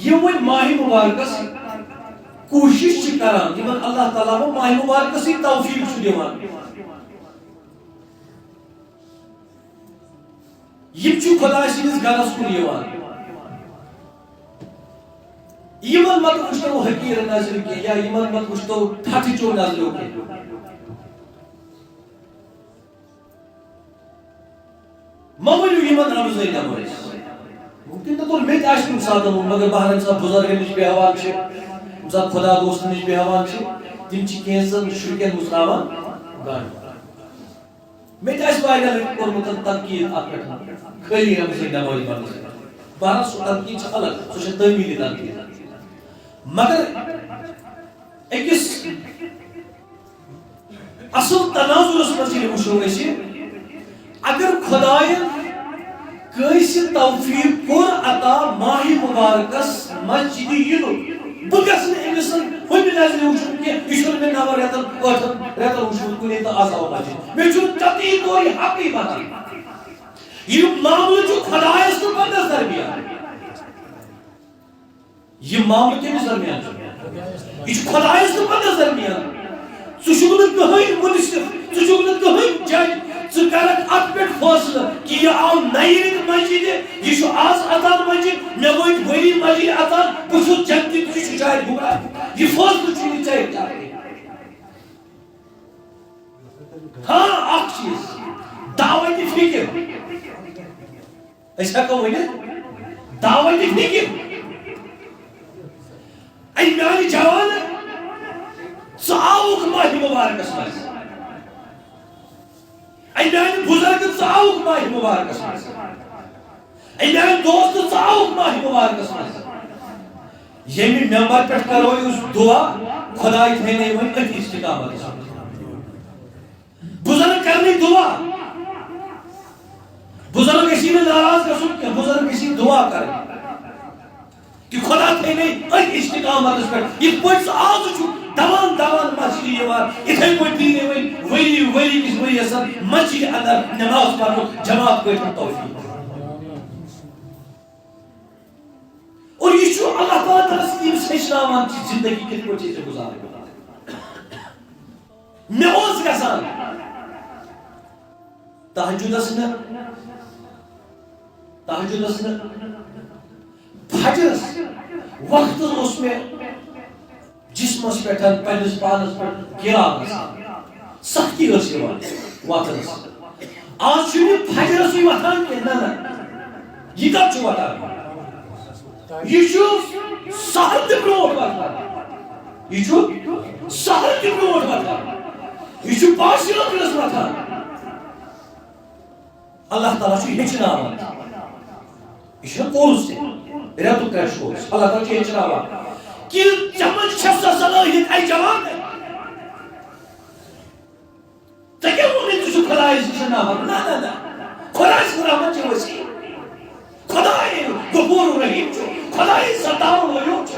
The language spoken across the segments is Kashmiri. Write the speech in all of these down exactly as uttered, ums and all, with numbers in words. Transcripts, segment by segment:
یِم وۄنۍ ماہِ مبارکس کوٗشِش چھِ کران، یِمن اللہ تعالیٰ وۄنۍ ماہِ مبارکسٕے توفیٖق چھُ دِوان، یِم چھِ خۄداے سٕنٛدِس گرس کُن یِوان۔ یِمن مت وٕچھتو حقیٖر نظرِ کینٛہہ، یا یِمن مت وٕچھتو ٹھٹھٕ چو نظریو کینٛہہ۔ مہ ؤنِو یِمن رمضٲنۍ نمٲزۍ۔ ممکن نہ توٚر مےٚ تہِ آسہِ کُنہِ ساتہٕ ووٚن، مگر بہرحال ییٚمہِ ساتہٕ بُزرگن نِش بیٚہوان چھِ، ییٚمہِ ساتہٕ خۄدا دوستن نِش بیٚہوان چھِ، تِم چھِ کینٛژن شُرکٮ۪ن مُژراوان گنٛڈ۔ مےٚ تہِ آسہِ واریاہ لٹہِ کوٚرمُت تنقید اتھ پٮ۪ٹھ، خٲلی رمضٲنۍ نمٲزۍ پرنس پٮ۪ٹھ۔ بہرحال سُہ تنقید چھِ الگ، سُہ چھِ تعمیٖلی تنقید۔ مگر أکِس اصل تناظرس منٛز ییٚلہِ وٕچھو أسۍ، اگر خۄداین کٲنٛسہِ توفیٖق کوٚر عطا ماہِ مبارکس مسجدِ یِنُک، بہٕ گژھٕ نہٕ أمِس ہُمہِ نظرِ وٕچھُن کینٛہہ، یہِ چھُنہٕ مےٚ نَوَن رٮ۪تن، ٲٹھن رٮ۪تن وٕچھمُت کُنے تہٕ آز آو مسجد۔ مےٚ چھُنہٕ قطعی طور یہِ حقٕے بنان۔ یہِ معاملہٕ چھُ خۄدایس تہٕ بندس درمیان۔ یہِ معاملہٕ کٔمِس درمیان چھُ؟ یہِ چھُ خۄدایس تہٕ بندس درمیان۔ ژٕ چھُکھ نہٕ کٕہٕنۍ مُنصِف، ژٕ چھُکھ نہٕ کٕہٕنۍ جج۔ ژٕ کرکھ اتھ پٮ۪ٹھ فٲصلہٕ کہِ یہِ آو نَیہِ رٮ۪تہٕ مسجدِ، یہِ چھُ آز اژان مسجد، مےٚ وٲتۍ ؤری مسجدِ اژان، بہٕ چھُس جنتی تہٕ یہِ چھُ شاید گمراہ۔ یہِ فٲصلہٕ چھُ نہٕ ژےٚ اختیار۔ ہاں، اکھ چیٖز، دعوتِ فکر۔ أسۍ ہٮ۪کو ؤنِتھ، دعوتِ فکر۔ اے میانہِ جوان، ژٕ آوُکھ ماہِ مبارکس منٛز۔ اے میانہِ بُزرگ، ژٕ آوُکھ ماہِ مبارکس منٛز۔ اے میانہِ دوست، ژٕ آوُکھ ماہِ مبارکس منٛز۔ ییٚمہِ ممبر پٮ۪ٹھ کرو أسۍ دعا، خۄداے تھٲینَے وۄنۍ أتھۍ استقامتس منٛز۔ بُزرگ کرنٕے دعا۔ بُزرگ گژھی نہٕ ناراض گژھُن کینٛہہ، بُزرگ گژھی دعا کرٕنۍ کہِ خۄدا تھٲینَے أتھۍ استقامتس پٮ۪ٹھ۔ یِتھ پٲٹھۍ ژٕ آز چھُکھ دوان دوان مسجدِ یِوان، یِتھَے پٲٹھۍ دِیٖنَے وۄنۍ ؤری ؤری کِس ؤریَس مسجدِ اندر نماز پرنُک جماعت پٲٹھۍ توفیٖق۔ اور یہِ چھُ اللہ تعالیٰ تعالیٰ سۭتۍ ییٚمِس ہیٚچھناوان کہِ زندگی کِتھ پٲٹھۍ چھِ ژےٚ گُزارٕنۍ۔ مےٚ اوس گژھان تہجدس نہٕ، تہجدس نہٕ، فجرس وقتس اوس مےٚ جسمس پٮ۪ٹھ، پننِس پانس پٮ۪ٹھ گِراو گژھان، سختی ٲس یِوان وۄتھنس۔ آز چھُنہٕ یہِ فجرسٕے وۄتھان کینٛہہ، نہ، نہ۔ یہِ کَتھ چھُ وۄتھان؟ یہِ چھُ سحر تہِ برونٛٹھ وۄتھان۔ یہِ چھُ سحر تہِ برونٛٹھ وۄتھان۔ یہِ چھُ پانٛژِ ٲخرس وۄتھان۔ اللہ تعالیٰ چھُ ہیٚچھناوان۔ یہِ چھُنہٕ کورس تہِ، رٮ۪تُک کرٛٮ۪ش کورس۔ اللہ تعالیٰ چھُ ہیٚچھناوان کہِ ژےٚ منٛز چھےٚ سۄ صلٲحیت، اے جوان۔ ژےٚ کیٛاہ ووٚنُے ژٕ چھُکھ خۄدایَس نِش نافرمان؟ نہ، نہ، نہ۔ خۄداے سٕنٛز رحمت چھِ وسیع۔ خۄداے غفور رحیم چھُ۔ خۄداے ستاوَن وٲلیُن چھُ۔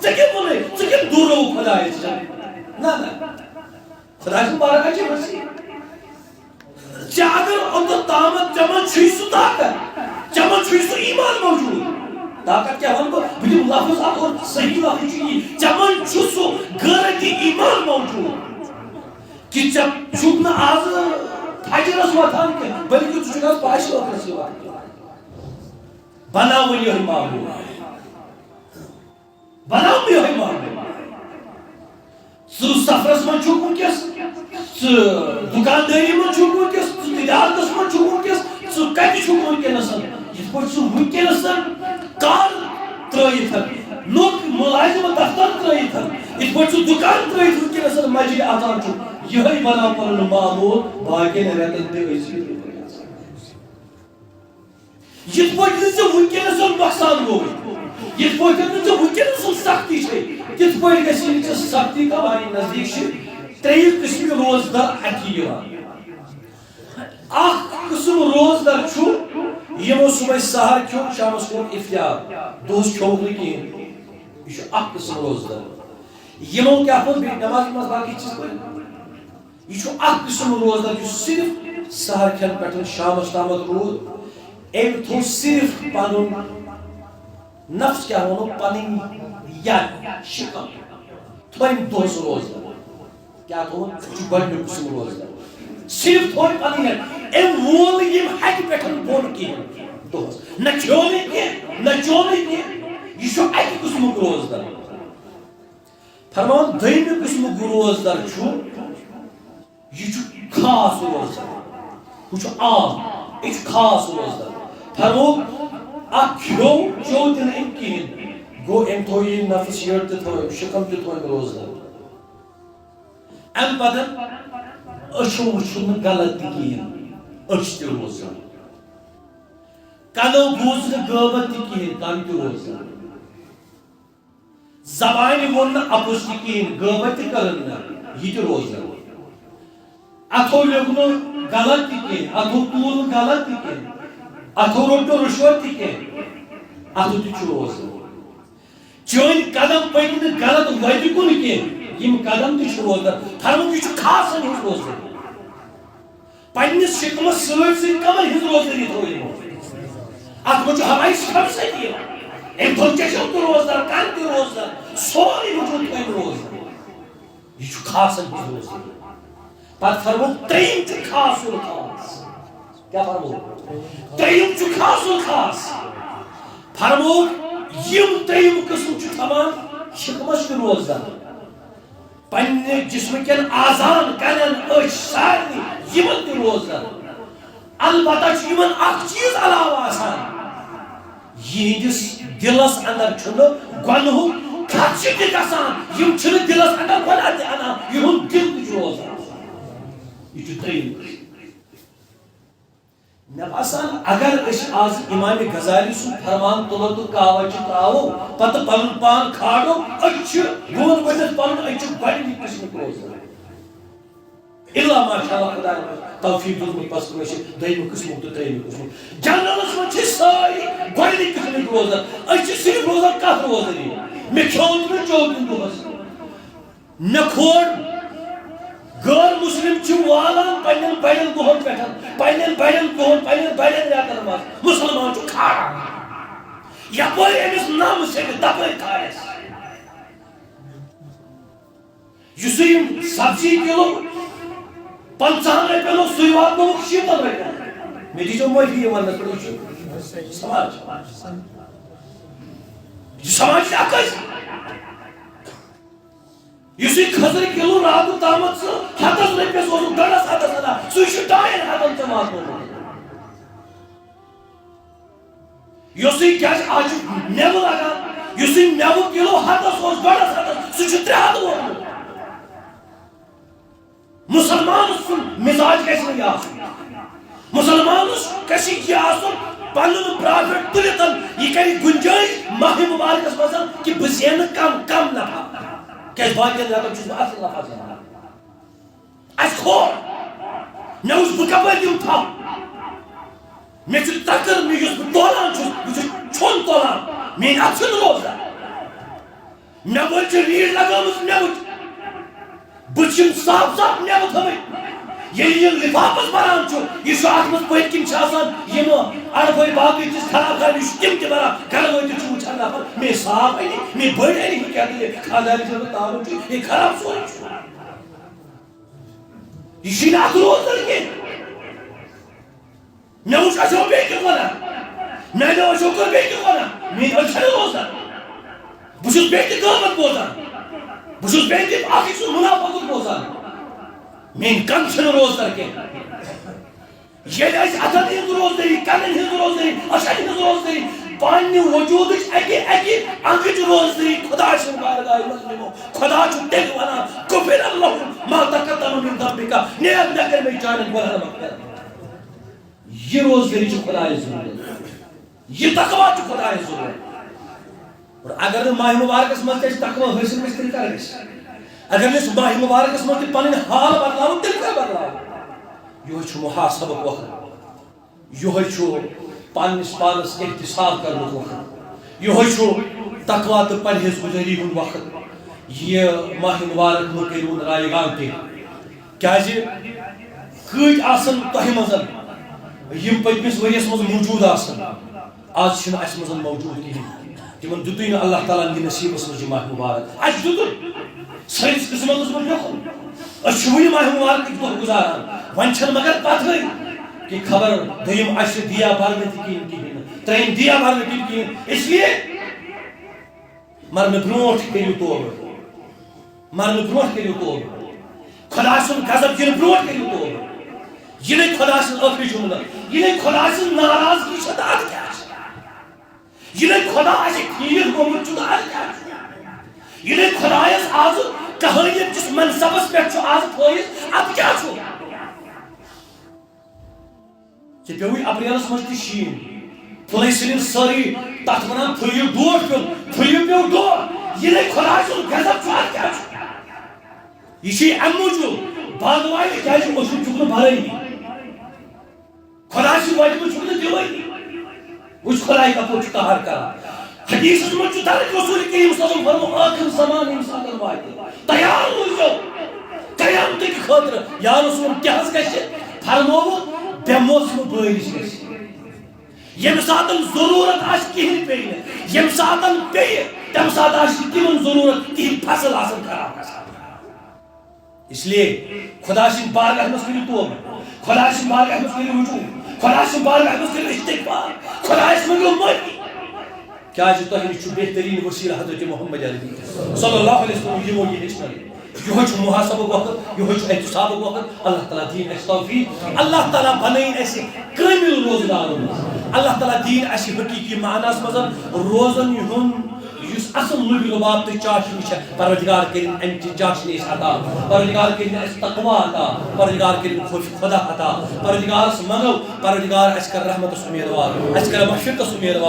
ژےٚ کیٛاہ ووٚنُے؟ ژٕ کیٛاہ دوٗرووُکھ خۄدایَس نِش؟ نہ، نہ۔ خۄداے سٕنٛز بارگاہ چھِ وسیع۔ ژےٚ اگر اوٚتَتھ تامَتھ ژےٚ منٛز چھُے سُہ طاقت، ژےٚ منٛز چھُے سُہ ایمان موجود۔ طاقت کیٛاہ وَنہٕ بہٕ؟ بہٕ دِمہٕ لفظ اَتھ اور صحیح لفظ چھُ یی، ژےٚ منٛز چھُ سُہ غٲرتی ایمان موجود۔ کہِ ژےٚ چھُکھ نہٕ آز فجرس وۄتھان کینٛہہ، بلکہِ ژٕ چھُکھ آز پانٛژِ ٲخرس یِوان۔ بناو وۄنۍ یِہوٚے ماحول۔ بناو یِہوٚے ماحول۔ ژٕ سفرس منٛز چھُکھ وٕنکیٚس، ژٕ دُکاندٲری منٛز چھُکھ وٕنکیٚس، ژٕ تجارتس منٛز چھُکھ وٕنکیٚس، ژٕ کتہِ چھُکھ وٕنکیٚنس؟ یِتھ پٲٹھۍ ژٕ وٕنکیٚنس کار ترٲیِتھ، نوک مُلازِمت دفتر ترٲیِتھ، یِتھ پٲٹھۍ ژٕ دُکان ترٲیِتھ وٕنکیٚنس مسجدِ اژان چھُکھ، یِہوٚے بناو پنُن ماحول باقین رٮ۪تن تہِ ٲسۍ۔ یِتھ پٲٹھۍ نہٕ ژےٚ وٕنکیٚنس نۄقصان گوٚو، یِتھ پٲٹھۍ نہٕ ژےٚ وٕنکیٚنس سختی چھے، تِتھ پٲٹھۍ گژھِ یہِ ژےٚ سختی کم۔ وۄنۍ نزدیٖک چھِ ترٛیٚیہِ قٕسمہِ روزدار اَتھِ یِوان۔ اکھ قٕسم روزدار چھُ، یِمو صُبحٲے سحر کھیوٚو، شامس کوٚر افطار، دۄہس کھیوٚوُکھ نہٕ کِہیٖنۍ۔ یہِ چھُ اکھ قٕسم روزدار۔ یِمو کیٛاہ کوٚر؟ بیٚیہِ نماز وماز باقٕے چیٖز پٔرۍ۔ یہِ چھُ اکھ قٕسم روزدار یُس صرف سحر کھٮ۪نہٕ پٮ۪ٹھ شامس تامتھ روٗد۔ أمۍ تھوٚو صرف پنُن نفس کیٛاہ ووٚنُکھ؟ پنٕنۍ یَڈ، شِکم تھٲوِن دۄہس روزدر۔ کیٛاہ تھوٚوُن؟ سُہ چھُ گۄڈٕنیُک قٕسم روزدر۔ صرف تھٲوِن پنٕنۍ یَڈ۔ أمۍ وول نہٕ ییٚمہِ ہَٹہِ پٮ۪ٹھ بۄن کِہیٖنۍ دۄہس۔ نہ کھیوٚو نہٕ کینٛہہ، نہ چیوٚو نہٕ کینٛہہ۔ یہِ چھُ اَکہِ قٕسمُک روزدر۔ فرماوان، دوٚیمہِ قٕسمُک روزدر چھُ، یہِ چھُ خاص روزدر۔ ہُہ چھُ عام، یہِ چھُ خاص روزدر۔ فرموو، اکھ کھیوٚو، چیوٚو تہِ نہٕ أمۍ کِہیٖنۍ۔ گوٚو، أمۍ تھوٚو یہِ نفس یٔڈ تہِ تھوٚو أمۍ، شِکم تہِ تھوٚو أمۍ روزدر۔ اَمہِ پتہٕ أچھو وُچھُن نہٕ غلط تہِ کِہیٖنۍ، أچھ تہِ روزدر۔ کَنو بوٗز نہٕ غٲبت تہِ کِہیٖنۍ، کَن تہِ روزدر۔ زبانہِ ووٚن نہٕ اَپُز تہِ کِہیٖنۍ، غٲبت تہِ کٔرٕن نہٕ، یہِ تہِ روزدر۔ اَتھو لیوٚکھ نہٕ غلط تہِ کِہیٖنۍ، اَتھو تُل نہٕ غلط تہِ کِہیٖنۍ، اَتھو روٚٹ نہٕ رُشوت تہِ کِہیٖنۍ، اَتھو تہِ چھُ روزدر۔ چٲنۍ قدم پٔکۍ نہٕ غلط وَتہِ کُن کینٛہہ، یِم قدم تہِ چھِ روزدر۔ فرموو، یہِ چھُ خاصن ہُنٛد روزدر۔ پننِس شِکمس سۭتۍ سۭتۍ کمن ہٕنٛز روزدٲری تھٲو یِمو؟ اتھ منٛز چھُ ہوایہِ سِٹم سۭتۍ یِوان۔ أمۍ تھوٚو چشم تہِ روزدار، کن تہِ روزدار، سورُے وجوٗد تھٲوِن روزدار۔ یہِ چھُ خاصن ہٕنٛز روزدٲری۔ پتہٕ فرموو، ترٛیٚیِم چھُ خاص الخاص۔ کیٛاہ فرموو؟ ترٛیٚیِم چھُ خاص الخاص۔ فرموو، یِم ترٛیٚیِم قٕسم چھِ تھاوان شِکمس تہِ روزدار۔ پننہِ جسمہٕ کٮ۪ن اعضاہن، کَنن، أچھ، سارنٕے یِمن تہِ روزدر۔ البتہ چھُ یِمن اکھ چیٖز علاوٕ آسان، یِہنٛدِس دِلس اندر چھُنہٕ گۄنہُک خدشہٕ تہِ گژھان، یِم چھِنہٕ دِلس اندر گۄناہ تہِ انان، یِہُنٛد دِل تہِ چھُ روزان۔ یہِ چھُ دوٚیِم۔ مےٚ باسان، اگر أسۍ آز امام غزالی سُنٛد فرمان تُلو تہٕ کاوچہِ ترٛاوو، پتہٕ پنُن پان کھالو، أسۍ چھِ یور ؤنِتھ پنُن، أسۍ چھِ گۄڈٕنِکۍ قٕسمٕکۍ روزدار۔ الا ماشاء اللہ، خدایَن اوس توفیق دیُتمُت، پتہٕ کٲنٛسہِ دوٚیمہِ قٕسمُک تہٕ ترٛیٚیمہِ قٕسمُک۔ جنرلس منٛز چھِ سٲری گۄڈٕنِکۍ قٕسمٕکۍ روزدار، أسۍ چھِ صرف روزان کتھ روزدٲری؟ مےٚ کھیوٚو تہٕ مےٚ چیوٚو تہِ دۄہس۔ مےٚ کھوڑ۔ غٲر مسلم چھِ والان پننٮ۪ن بڑٮ۪ن دۄہن پٮ۪ٹھ، پننٮ۪ن بڑٮ۪ن دۄہن، پننٮ۪ن بڑٮ۪ن رٮ۪تن منٛز۔ مسلمان چھُ کھاران۔ یپٲرۍ أمِس نم سیٚدِ، تپٲرۍ کھارٮ۪س۔ یُس یہِ سبزی کِلو پنٛژاہن رۄپین اوس، سُے واتنووُکھ شیٖتن رۄپین۔ مےٚ دیٖزیو معٲفی یہِ وننس پٮ۪ٹھ، یہِ چھُ سماج۔ یہِ چھُ سماج اکھ أسۍ۔ یُس یہِ کھٔزٕر کِلوٗ راتُک تامَتھ ژٕ ہَتَس رۄپیَس اوسُکھ، ڈۄڈَس ہَتَس اَنان، سُے چھُ ڈاین ہَتَن ژےٚ واتنومُت۔ یُس یہِ، کیٛازِ آز چھُ مٮ۪وٕ لَگان، یُس یہِ مٮ۪وٕ کِلوٗ ہَتَس اوس، ڈۄڈَس ہَتَس، سُہ چھُ ترٛےٚ ہَتھ ووتمُت۔ مُسلمان سُنٛد مِزاج گژھِ نہٕ یہِ آسُن۔ مُسلمانس گژھِ یہِ آسُن، پنُن پرافٹ تُلِتھ، یہِ کرِ گُنجٲیِش ماہِ مُبارکس منٛز کہِ بہٕ زینہٕ کم کم نفع، کیازِ باقین رٮ۪تن چھُس بہٕ اصل نفع زینان۔ اسہِ کھوٚر، مےٚ وُچھ بہٕ کپٲرۍ دِمہٕ تھپھ۔ مےٚ چھُ تکر، مےٚ یُس بہٕ تولان چھُس، بہٕ چھُس چھوٚن تولان، میٲنۍ اتھٕ چھِنہٕ روزان۔ مےٚ وٲلۍ چھِ ریٖڈ لگٲمٕژ مےٚ وٕچھ۔ بہٕ چھِم صاف صاف مےٚ وٕچھمٕتۍ۔ ییٚلہِ یہِ لِفافَس بَران چھُ، یہِ چھُ اَتھ منٛز پٔتۍ کِنۍ چھِ آسان یِم اَڑبٲے باقٕے چیٖز خراب خراب، یہِ چھُ تِم تہِ بَران۔ گَرٕ وٲتِتھ چھُ وٕچھان نفر، مے صاف اَنہِ، مے بٔڑۍ اَنہِ، یہِ کیٛاہ دٔلیٖل؟ خانٛدارِ چھِ وَنان، تاوُن چھُ، یہِ خراب سورُے چھُ۔ یہِ چھُنہٕ اَتھ روزدَر کینٛہہ۔ مےٚ وُچھ اَسیو بیٚیہِ تہِ وَنان، میٛانیو اَسیو کٔر بیٚیہِ تہِ وَنان، میٛٲنۍ أچھ چھَنہٕ روزان۔ بہٕ چھُس بیٚیہِ تہِ غٲبت بوزان، بہٕ چھُس بیٚیہِ تہِ اَکھ أکۍ سُنٛد مُنافقت بوزان۔ میٛٲنۍ کَن چھِنہٕ روزدَر کینٛہہ۔ ییٚلہِ اَسہِ اَتھَن ہِنٛز روزدٔری، کَنَن ہِنٛز روزدٔری، أچھَن ہِنٛز روزدٔری، پنٛنہِ وجوٗدٕچ اَکہِ اَکہِ انٛگٕچ روزدٔری خۄدا سٕنٛدِ بارگاہہِ منٛز نِمو، خۄدا چھُ تیٚلہِ وَنان، "غفر لَہُ ما تَقَدَّمَ مِن ذَنبِکَ"، نیک مےٚ کٔرۍ مےٚ چانٮ۪ن گۄناہَن مغفرت۔ یہِ روزدٲری چھِ خۄدایَس ضروٗرت۔ یہِ تقویٰ چھُ خۄدایَس ضروٗرت۔ اور اگر نہٕ ماہِ مُبارکَس منٛز تہِ اَسہِ تقویٰ حٲصِل گژھِ، تیٚلہِ کَر گژھِ؟ اگر نہٕ أسۍ ماہِ مُبارکَس منٛز تہِ پَنٕنۍ حال بدلاوو، تیٚلہِ کَر بدلاوو؟ یِہوٚے چھُ محاسبُک وقت۔ یِہوٚے چھُ پنٛنِس پانَس احتساب کرنُک وقت۔ یِہوٚے چھُ تقویٰ تہٕ پرہیز گُزٲری ہُنٛد وقت۔ یہِ ماہِ مُبارک مہٕ کٔرِو رایگان تہِ۔ کیازِ کۭتۍ آسن تۄہہِ منٛز یِم پٔتمِس ؤریَس منٛز موجود آسن، آز چھِنہٕ اَسہِ منٛز موجود کِہیٖنۍ۔ تِمن دیُتُے نہٕ اللہ تعالیٰ ہن یہِ نصیٖبس منٛز یہِ ماہ مُبارک۔ اَسہِ دیُتُن۔ سٲنِس قٕسمتس منٛز لیوٚکھُن۔ أسۍ چھِ وُنہِ ماہ مُبارکٕکۍ دۄہ گُزاران۔ وۄنۍ چھَنہٕ مگر پتہٕے کہِ خبر دوٚیِم عشرٕ دِیا برنہٕ تہِ کِنہٕ کِہیٖنۍ نہٕ، ترٛیٚیِم دِیا برنہٕ کِنہٕ کِہیٖنۍ۔ اس لیے مرنہٕ برونٛٹھ کٔرِو توبہٕ۔ مرنہٕ برونٛٹھ کٔرِو توبہٕ۔ خۄدا سُنٛد غضب یِنہٕ برونٛٹھ کٔرِو توبہٕ۔ یہِ نَے خۄدا سٕنٛز ٲخری جملہٕ، یہِ نَے خۄدا سٕنٛز ناراضگی چھےٚ، تہٕ اَدٕ کیٛاہ چھِ؟ یہِ نَے خۄدا اَسہِ کھیٖر گوٚمُت چھُ، تہٕ اَدٕ کیٛاہ چھُ؟ یہِ نَے خۄدایَس آز کہٲنیت کِس منصبس پٮ۪ٹھ چھُ آز فٲیِض، اَدٕ کیٛاہ چھُ؟ ژےٚ پیوٚوُے اپریلس منٛز تہِ شیٖن۔ پھُلے سٲلِم سٲرٕے تتھ ونان پھُلیہِ ڈوٹھ پیوٚو، پھُلیہِ پیوٚو ڈوٹھ۔ یہِ نَے خۄداے سُنٛد غضب چھُ، اَتھ کیٛاہ چھُ؟ یہِ چھُے اَمہِ موٗجوٗب باندوان، کیٛازِ اوسُم چھُکھ نہٕ بھرٲنی۔ خۄداے سٕنٛدۍ وجبہٕ چھُکھ نہٕ دِوٲنی۔ وٕچھ خۄداے کپٲرۍ چھُ قہر کران۔ حدیثس منٛز چھُ درج رسول کریم صلی اللہ علیہ وسلم فرمو، ٲخر زمان ییٚمہِ ساتہٕ واتہِ، تیار روٗزِو قیامتٕکۍ خٲطرٕ۔ یا رسول، کیٛاہ حظ گژھِ؟ فرمووُکھ، بے موسمہٕ بٲرِش گژھِ۔ ییٚمہِ ساتہٕ ضروٗرت آسہِ کِہیٖنۍ پیٚیہِ نہٕ، ییٚمہِ ساتہٕ پیٚیہِ، تَمہِ ساتہٕ آسہِ نہٕ تِمن ضروٗرت کِہیٖنۍ، فصل آسن خراب گژھان۔ اس لیے خۄداے سٕنٛدِ بارگاہ منٛز کٔرِو توبہٕ، خۄداے سٕنٛدِ بارگاہ منٛز کٔرِو رجوع، خۄداے سٕنٛدِ بارگاہ منٛز کٔرِو استغفار، خۄدایس منٛگِو معٲفی۔ کیٛازِ تۄہہِ نِش چھُ بہتریٖن وسیٖلہٕ حضرت محمد عربی صلی اللہ علیہ وسلم، یِمو یہِ ہیٚچھنٲوِتھ۔ یِہوٚے چھُ محاسبُک وقت، یِہوٚے چھُ احتسابُک وقت۔ اللہ تعالیٰ دِیِن اَسہِ توفیٖق، اللہ تعالیٰ بنٲیِن اَسہِ کٲمِل روزدار۔ اللہ تعالیٰ دِیِن اَسہِ حقیٖقی معناہَس منٛز روزن ہُنٛد یُس اصل لُبہِ لُباب تہٕ چاشنی چھےٚ، پروردگار کٔرِن اَمہِ چہِ چاشنی اَسہِ عطا، پروردگار کٔرِن اَسہِ تقویٰ عطا، پروردگار کٔرِن خوف خدا عطا۔ پروردگارس منٛگو، پروردگار اَسہِ کر رحمتس امیدوار، اَسہِ کر مغفرتس امیدوار۔